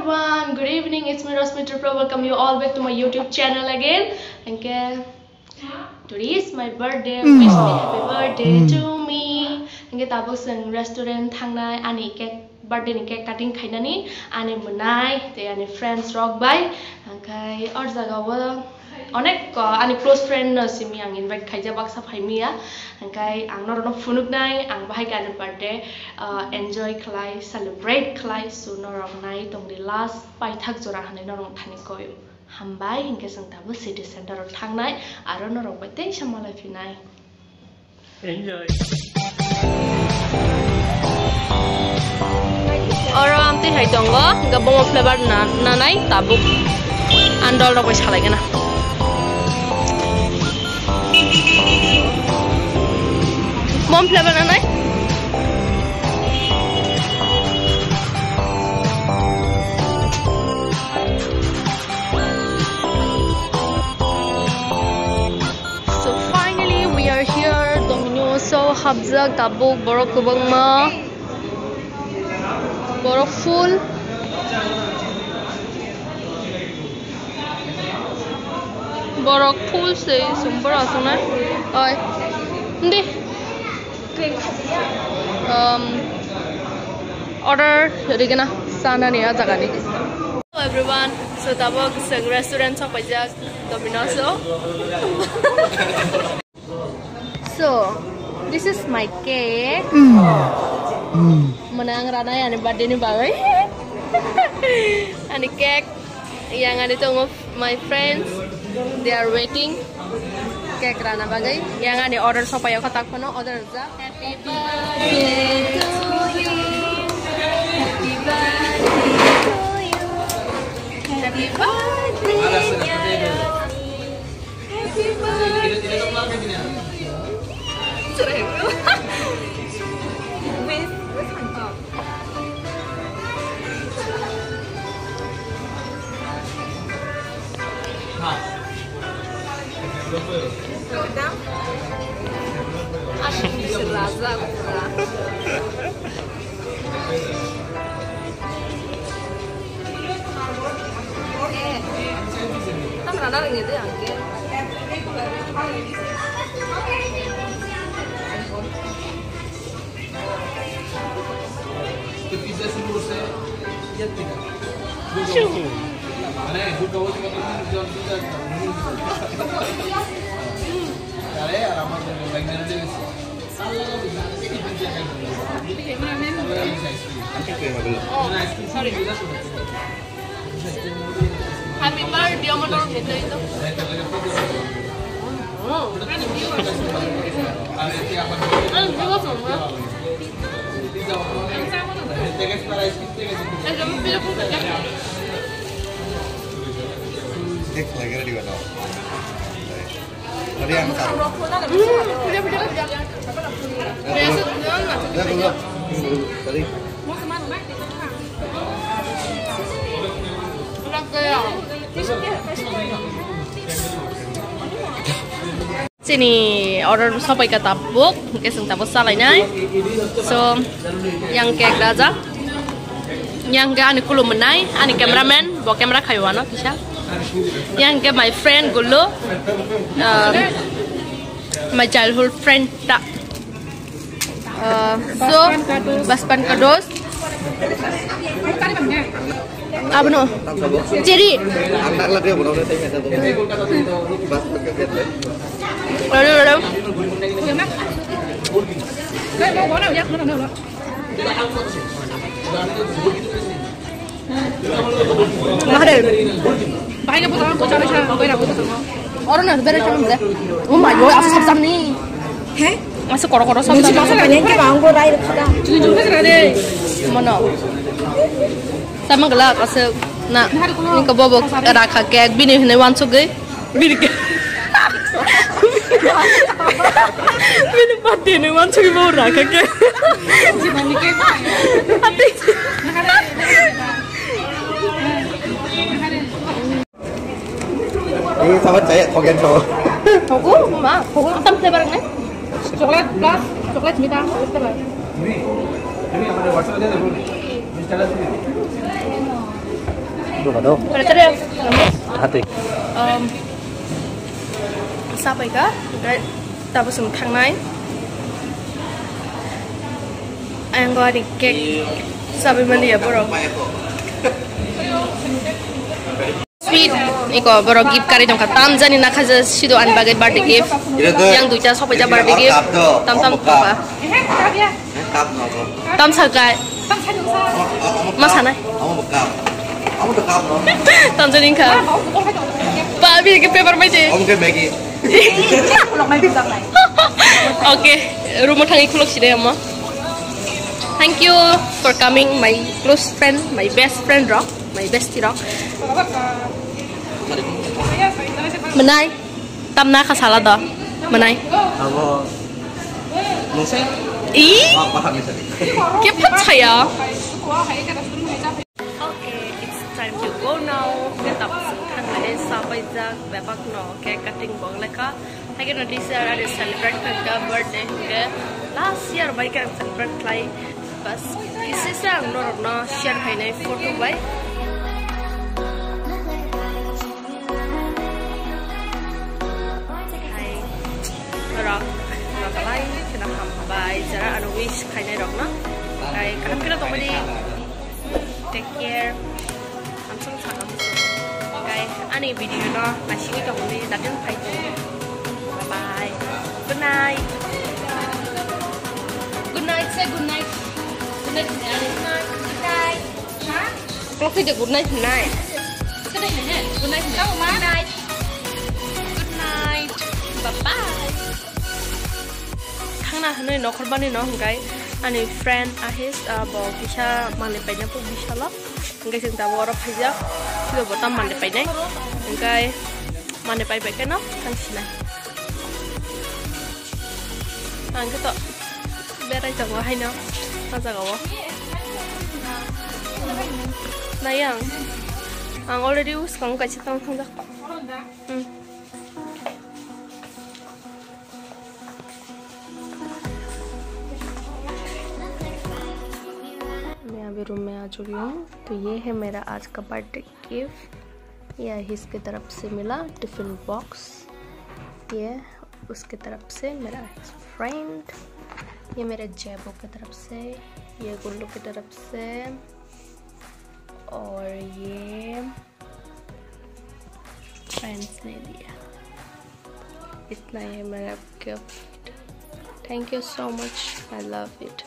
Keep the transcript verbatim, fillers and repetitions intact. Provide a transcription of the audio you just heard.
Everyone, good evening. It's me, Rosmi Tripura. Welcome you all back to my YouTube channel again. Hingke, today is my birthday. Wish me happy birthday to me. Hingke tabuk chwng restaurant thangnai, ani cake, birthday ni cake cutting khainani, ani mwnai tei ani friends rok bai. Hingke or jaga o onek, uh, ani close friend no simi ang invite khaijak, baksa phai miya. Hingke ang norokno phunuknai, ang bahai khe ani birthday, uh, enjoy khlai, celebrate khlai, so norok nai tongdi last paithak jora hinwi norok thani koi. Hambai, hingke chwng tabuk city center o thangnai, aro norok bai teisa malai phinai. Enjoy. Oro amtwi hai tongo, hingke bomo flavor na, nanai tabuk. Ang dol rok bai salai gana. Bomo flavor nanai. So finally we are here, Domino's o hapjak tabuk borok kwbangma, borok full, borok full se sum borok aswk na, oi, hindi. Um, order rigena sanani a jagani. Hello everyone, so tabuk chwng restaurant sok paijak Domino's o. So this is my cake. Mwnang rana ani birthday ni bagwi. Ani cake. Yang ani tongo my friends, they are waiting cake rana bagwi. Yang ani order sopai kha tak phano order rijak. Happy birthday to you. Happy birthday to you. Happy birthday, dear Rosie. Happy birthday to you. Happy birthday, আমার তরফ থেকে তো। Thanks, like, ready or not? Tadi yang satu. Ya, belum. Tadi. Chini order sopai ka tabuk, hingke chwng tabuk salainai. So, yang cake raja. Yang ke ani kulum menai, ani cameraman, bo camera khayo ano kisa. Yang ke my friend Gulu, um, my childhood friend ta. Uh, so, baspan ka dos. Abono. Cheri. Lalu, lalu. Mahal. Oro na bere sama bere. Oh my God, asa sab samni. He? Asa koro koro sab samni. Masa kanya ke bang ko rai rakha. Mono. Sama gelak asa na. Ni ko bobo rakha ke bini hene wansuk gei. Bini ke. Bini pati ni wansuk gei bobo rakha ke. Ati. Ini sama saya, thogen sama. Thogo, ma, thogo, tam flavor ne? Chocolate plus, chocolate mita, flavor. Ini, ini apa dia? WhatsApp aja dulu nih. Install aja nih. Ano tadi? Hati. Um, sampai ka, tabuk sung thangnai. Ayang ko ani cake sabai mani ya borok. Sweet, iko borok gift kari tongkha. Tam jani nakha je sido ani bagwi birthday gift. Yang duita sopaija birthday gift. Tam tam tongkha. Tam sakai. Ma sanai. Tam jani kha. Ba, bini ke paper mai je. Okay, room o thangwi khulok side amo. Thank you for coming, my close friend, my best friend rok, my bestie rok. Menai, tamna kha sala do. Menai. Abo. Nungse? Ih? Apa habis tadi? Kephat saya. Okay, it's time to go now. Kita pasang thangnai sabai jak bebak no cake cutting bong leka. Haikhe no this year ani celebrate khaikha birthday hinkhe last year bai khe ang celebrate khlai. Bas, kisa sa ang norokno share khainai photo bai. Hai, norok, norok lai kheno hambai jara ano wish khainai rokno. Hai, kaham kheno tongmani. Take care. Ang song sakang song. Guys, ani video no naisingwi tongmani datin phai tong. Bye bye. Good night. Good night, say good night. Good night, good night. Good night. Good night. Good night. Good night. Bye bye. Thangna hwnwi nokhor bani no hwnkhe ani friend Ahis, ah, bo kisa manwi paina puk bisalo. Hwnkhe chwng tabuk oro phaijak, phiya bo tam manwi painai. Hwnkhe manwi pai bai kheno thang sinai. Ang khe to berai tongo haino, o jaga o. Nai ang. Ang already bwskango kaisa tang thangjak. Hmm. मैं अभी रूम में आ चुकी हूँ। तो ये है मेरा आज का बर्थडे गिफ्ट। ये आहिस की तरफ से मिला टिफिन बॉक्स। ये उसकी तरफ से मेरा फ्रेंड। ये मेरे जैबो की तरफ से। ये गुल्लू की तरफ से। और ये फ्रेंड्स ने दिया। इतना ही है मेरा gift. Thank you so much, I love it।